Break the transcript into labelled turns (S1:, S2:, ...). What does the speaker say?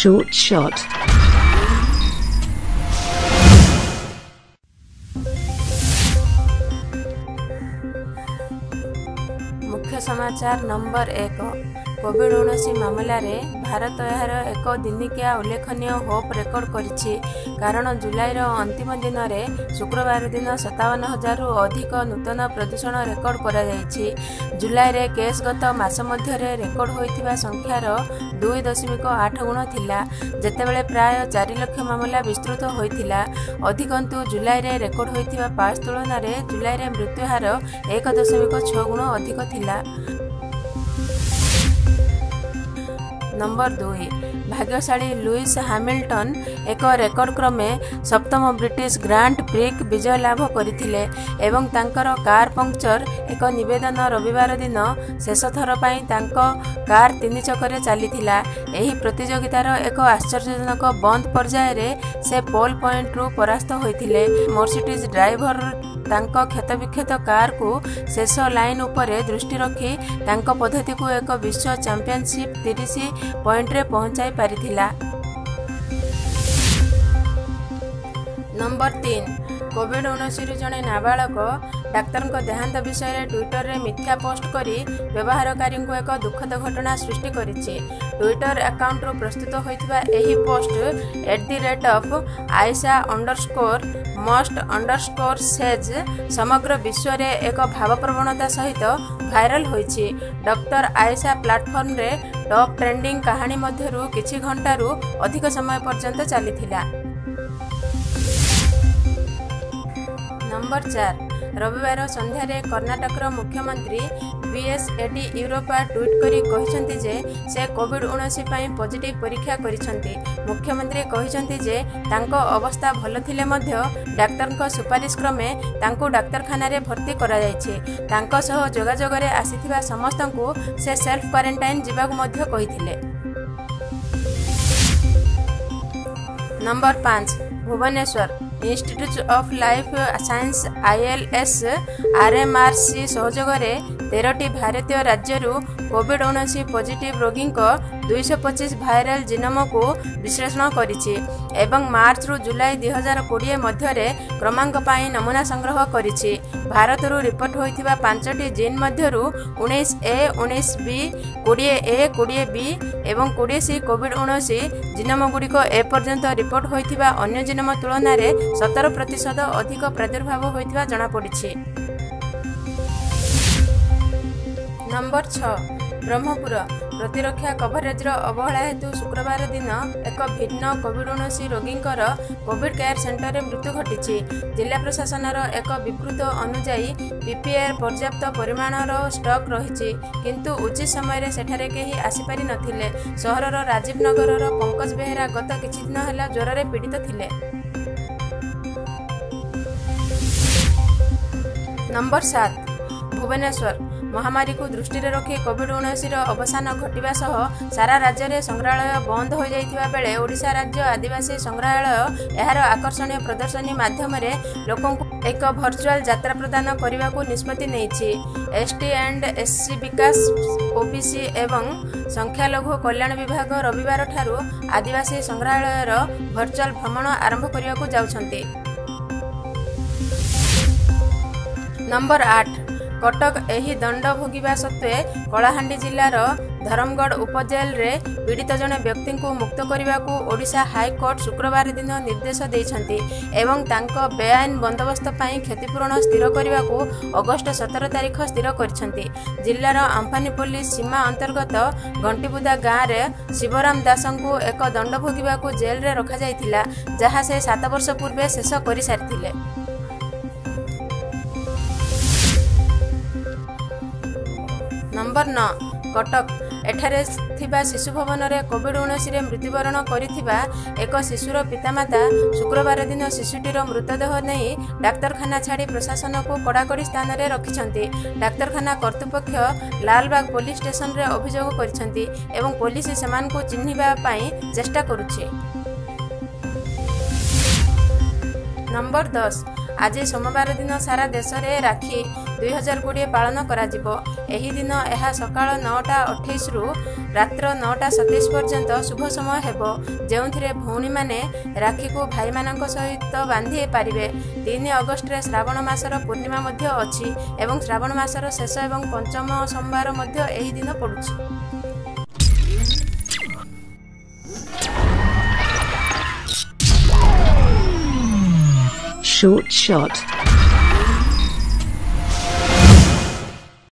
S1: Short shot.
S2: ମୁଖ୍ୟ ସମାଚାର number 1, କୋଭିଡ-19 ମାମଲାରେ ଭାରତ ଏହାର ଏକ ଦିନିକିଆ ଉଲ୍ଲେଖନୀୟ ହୋପ୍ ରେକର୍ଡ କରିଛି, କାରଣ ଜୁଲାଇର ଅନ୍ତିମ ଦିନରେ ଶୁକ୍ରବାର ଦିନ 57,000ରୁ ଅଧିକ ନୂତନ ପ୍ରଦୂଷଣ ରେକର୍ଡ କରାଯାଇଛି। ଜୁଲାଇରେ କେସ୍ ଗତ ମାସ ମଧ୍ୟରେ ରେକର୍ଡ ହୋଇଥିବା ସଂଖ୍ୟାର 2.8 ଗୁଣ ଥିଲା, ଯେତେବେଳେ ପ୍ରାୟ 4 ଲକ୍ଷ ମାମଲା ବିସ୍ତୃତ ହୋଇଥିଲା। ଅଧିକନ୍ତୁ, ଜୁଲାଇରେ ରେକର୍ଡ ହୋଇଥିବା ପାସ୍ ତୁଳନାରେ ଜୁଲାଇରେ ମୃତ୍ୟୁହାର 1.6 ଗୁଣ ଅଧିକ ଥିଲା। ନମ୍ବର 2, ଭାଗ୍ୟଶାଳୀ ଲୁଇସ୍ ହାମିଲଟନ୍ ଏକ ରେକର୍ଡ କ୍ରମେ ସପ୍ତମ ବ୍ରିଟିଶ ଗ୍ରାଣ୍ଡ ପ୍ରିକ୍ ବିଜୟ ଲାଭ କରିଥିଲେ ଏବଂ ତାଙ୍କର କାର୍ ପଙ୍କଚର ଏକ ନିବେଦନ ରବିବାର ଦିନ ଶେଷ ଥର ପାଇଁ ତାଙ୍କ କାର୍ ତିନି ଚକରେ ଚାଲିଥିଲା। ଏହି ପ୍ରତିଯୋଗିତାର ଏକ ଆଶ୍ଚର୍ଯ୍ୟଜନକ ବନ୍ଦ ପର୍ଯ୍ୟାୟରେ ସେ ପୋଲ୍ ପଏଣ୍ଟରୁ ପରାସ୍ତ ହୋଇଥିଲେ। ମର୍ସିଡିଜ୍ ଡ୍ରାଇଭର ତାଙ୍କ କ୍ଷତବିକ୍ଷତ କାର୍କୁ ଶେଷ ଲାଇନ୍ ଉପରେ ଦୃଷ୍ଟି ରଖି ତାଙ୍କ ପଦ୍ଧତିକୁ ଏକ ବିଶ୍ୱ ଚାମ୍ପିଅନସିପ୍ 30 ପଏଣ୍ଟରେ ପହଞ୍ଚାଇ ପାରିଥିଲା। ନମ୍ବର 3, କୋଭିଡ-19ରୁ ଜଣେ ନାବାଳକ ଡାକ୍ତରଙ୍କ ଦେହାନ୍ତ ବିଷୟରେ ଟ୍ୱିଟରରେ ମିଥ୍ୟା ପୋଷ୍ଟ କରି ବ୍ୟବହାରକାରୀଙ୍କୁ ଏକ ଦୁଃଖଦ ଘଟଣା ସୃଷ୍ଟି କରିଛି। ଟ୍ୱିଟର ଆକାଉଣ୍ଟରୁ ପ୍ରସ୍ତୁତ ହୋଇଥିବା ଏହି post at the rate of Ayesha underscore must underscore says ସମଗ୍ର ବିଶ୍ୱରେ ଏକ ଭାବପ୍ରବଣତା ସହିତ ଭାଇରାଲ ହୋଇଛି। ଡକ୍ଟର ଆୟେଶା ପ୍ଲାଟଫର୍ମରେ ଟପ୍ ଟ୍ରେଣ୍ଡିଂ କାହାଣୀ ମଧ୍ୟରୁ କିଛି ଘଣ୍ଟାରୁ ଅଧିକ ସମୟ ପର୍ଯ୍ୟନ୍ତ ଚାଲିଥିଲା। ନମ୍ବର 4, ରବିବାର ସନ୍ଧ୍ୟାରେ କର୍ଣ୍ଣାଟକର ମୁଖ୍ୟମନ୍ତ୍ରୀ ବିଏସ୍ ୟେଡିୟୁରପ୍ପା ଟ୍ୱିଟ୍ କରି କହିଛନ୍ତି ଯେ ସେ କୋଭିଡ-19 ପାଇଁ ପଜିଟିଭ୍ ପରୀକ୍ଷା କରିଛନ୍ତି। ମୁଖ୍ୟମନ୍ତ୍ରୀ କହିଛନ୍ତି ଯେ ତାଙ୍କ ଅବସ୍ଥା ଭଲ ଥିଲେ ମଧ୍ୟ ଡାକ୍ତରଙ୍କ ସୁପାରିଶ କ୍ରମେ ତାଙ୍କୁ ଡାକ୍ତରଖାନାରେ ଭର୍ତ୍ତି କରାଯାଇଛି। ତାଙ୍କ ସହ ଯୋଗାଯୋଗରେ ଆସିଥିବା ସମସ୍ତଙ୍କୁ ସେ ସେଲ୍ଫ କ୍ୱାରେଣ୍ଟାଇନ୍ ଯିବାକୁ ମଧ୍ୟ କହିଥିଲେ। Number 5, Bhubaneswar institute of life science ILS RMRC ସହଯୋଗରେ 13ଟି ଭାରତୀୟ ରାଜ୍ୟରୁ କୋଭିଡ-19 ପଜିଟିଭ୍ ରୋଗୀଙ୍କ 225 ଭାଇରାଲ ଜିନୋମକୁ ବିଶ୍ଳେଷଣ କରିଛି ଏବଂ ମାର୍ଚ୍ଚରୁ ଜୁଲାଇ 2020 ମଧ୍ୟରେ କ୍ରମାଙ୍କ ପାଇଁ ନମୁନା ସଂଗ୍ରହ କରିଛି। ଭାରତରୁ ରିପୋର୍ଟ ହୋଇଥିବା 5ଟି ଜିନ୍ ମଧ୍ୟରୁ 19 ଏ, 19 ବି, 20 ଏ, 20 ବି ଏବଂ 20 ସି କୋଭିଡ-19 ଜିନୋମଗୁଡ଼ିକ ଏପର୍ଯ୍ୟନ୍ତ ରିପୋର୍ଟ ହୋଇଥିବା ଅନ୍ୟ ଜିନୋମ ତୁଳନାରେ 17% ଅଧିକ ପ୍ରାଦୁର୍ଭାବ ହୋଇଥିବା ଜଣାପଡ଼ିଛି। ନମ୍ବର 6, ବ୍ରହ୍ମପୁର ପ୍ରତିରକ୍ଷା କଭରେଜର ଅବହେଳା ହେତୁ ଶୁକ୍ରବାର ଦିନ ଏକ ଭିନ୍ନ କୋଭିଡ-19 ରୋଗୀଙ୍କର କୋଭିଡ କେୟାର ସେଣ୍ଟରରେ ମୃତ୍ୟୁ ଘଟିଛି। ଜିଲ୍ଲା ପ୍ରଶାସନର ଏକ ବିବୃତ ଅନୁଯାୟୀ ପିପିଏର ପର୍ଯ୍ୟାପ୍ତ ପରିମାଣର ଷ୍ଟକ୍ ରହିଛି, କିନ୍ତୁ ଉଚିତ ସମୟରେ ସେଠାରେ କେହି ଆସିପାରି ନଥିଲେ। ସହରର ରାଜୀବ ନଗରର ପଙ୍କଜ ବେହେରା ଗତ କିଛି ଦିନ ହେଲା ଜ୍ୱରରେ ପୀଡ଼ିତ ଥିଲେ। ନମ୍ବର 7, ଭୁବନେଶ୍ୱର ମହାମାରୀକୁ ଦୃଷ୍ଟିରେ ରଖି କୋଭିଡ-19ର ଅବସାନ ଘଟିବା ସହ ସାରା ରାଜ୍ୟରେ ସଂଗ୍ରହାଳୟ ବନ୍ଦ ହୋଇଯାଇଥିବା ବେଳେ ଓଡ଼ିଶା ରାଜ୍ୟ ଆଦିବାସୀ ସଂଗ୍ରହାଳୟ ଏହାର ଆକର୍ଷଣୀୟ ପ୍ରଦର୍ଶନୀ ମାଧ୍ୟମରେ ଲୋକଙ୍କୁ ଏକ ଭର୍ଚୁଆଲ ଯାତ୍ରା ପ୍ରଦାନ କରିବାକୁ ନିଷ୍ପତ୍ତି ନେଇଛି। ଏସ୍ଟି ଆଣ୍ଡ ଏସ୍ସି ବିକାଶ, ଓବିସି ଏବଂ ସଂଖ୍ୟାଲଘୁ କଲ୍ୟାଣ ବିଭାଗ ରବିବାରଠାରୁ ଆଦିବାସୀ ସଂଗ୍ରହାଳୟର ଭର୍ଚୁଆଲ ଭ୍ରମଣ ଆରମ୍ଭ କରିବାକୁ ଯାଉଛନ୍ତି। ନମ୍ବର 8, କଟକ ଏହି ଦଣ୍ଡ ଭୋଗିବା ସତ୍ତ୍ୱେ କଳାହାଣ୍ଡି ଜିଲ୍ଲାର ଧରମଗଡ଼ ଉପଜେଲରେ ପୀଡ଼ିତ ଜଣେ ବ୍ୟକ୍ତିଙ୍କୁ ମୁକ୍ତ କରିବାକୁ ଓଡ଼ିଶା ହାଇକୋର୍ଟ ଶୁକ୍ରବାର ଦିନ ନିର୍ଦ୍ଦେଶ ଦେଇଛନ୍ତି ଏବଂ ତାଙ୍କ ବେଆଇନ ବନ୍ଦୋବସ୍ତ ପାଇଁ କ୍ଷତିପୂରଣ ସ୍ଥିର କରିବାକୁ ଅଗଷ୍ଟ 17 ତାରିଖ ସ୍ଥିର କରିଛନ୍ତି। ଜିଲ୍ଲାର ଆମ୍ଫାନି ପୋଲିସ ସୀମା ଅନ୍ତର୍ଗତ ଘଣ୍ଟିବୁଦା ଗାଁରେ ଶିବରାମ ଦାସଙ୍କୁ ଏକ ଦଣ୍ଡ ଭୋଗିବାକୁ ଜେଲରେ ରଖାଯାଇଥିଲା, ଯାହା ସେ 7 ବର୍ଷ ପୂର୍ବେ ଶେଷ କରିସାରିଥିଲେ। ନମ୍ବର 9, କଟକ ଏଠାରେ ଥିବା ଶିଶୁ ଭବନରେ କୋଭିଡ-19ରେ ମୃତ୍ୟୁବରଣ କରିଥିବା ଏକ ଶିଶୁର ପିତାମାତା ଶୁକ୍ରବାର ଦିନ ଶିଶୁଟିର ମୃତଦେହ ନେଇ ଡାକ୍ତରଖାନା ଛାଡ଼ି ପ୍ରଶାସନକୁ କଡ଼ାକଡ଼ି ସ୍ଥାନରେ ରଖିଛନ୍ତି। ଡାକ୍ତରଖାନା କର୍ତ୍ତୃପକ୍ଷ ଲାଲବାଗ ପୋଲିସ ଷ୍ଟେସନରେ ଅଭିଯୋଗ କରିଛନ୍ତି ଏବଂ ପୋଲିସ ସେମାନଙ୍କୁ ଚିହ୍ନିବା ପାଇଁ ଚେଷ୍ଟା କରୁଛି। ନମ୍ବର 10, ଆଜି ସୋମବାର ଦିନ ସାରା ଦେଶରେ ରାକ୍ଷୀ 2020 ପାଳନ କରାଯିବ। ଏହି ଦିନ ଏହା ସକାଳ 9:28ରୁ ରାତ୍ର 9:27 ପର୍ଯ୍ୟନ୍ତ ଶୁଭ ସମୟ ହେବ, ଯେଉଁଥିରେ ଭଉଣୀମାନେ ରାକ୍ଷୀକୁ ଭାଇମାନଙ୍କ ସହିତ ବାନ୍ଧି ପାରିବେ। 3 ଅଗଷ୍ଟରେ ଶ୍ରାବଣ ମାସର ପୂର୍ଣ୍ଣିମା ମଧ୍ୟ ଅଛି ଏବଂ ଶ୍ରାବଣ ମାସର ଶେଷ ଏବଂ ପଞ୍ଚମ ସୋମବାର ମଧ୍ୟ ଏହି ଦିନ ପଡ଼ୁଛି।
S1: Short shot.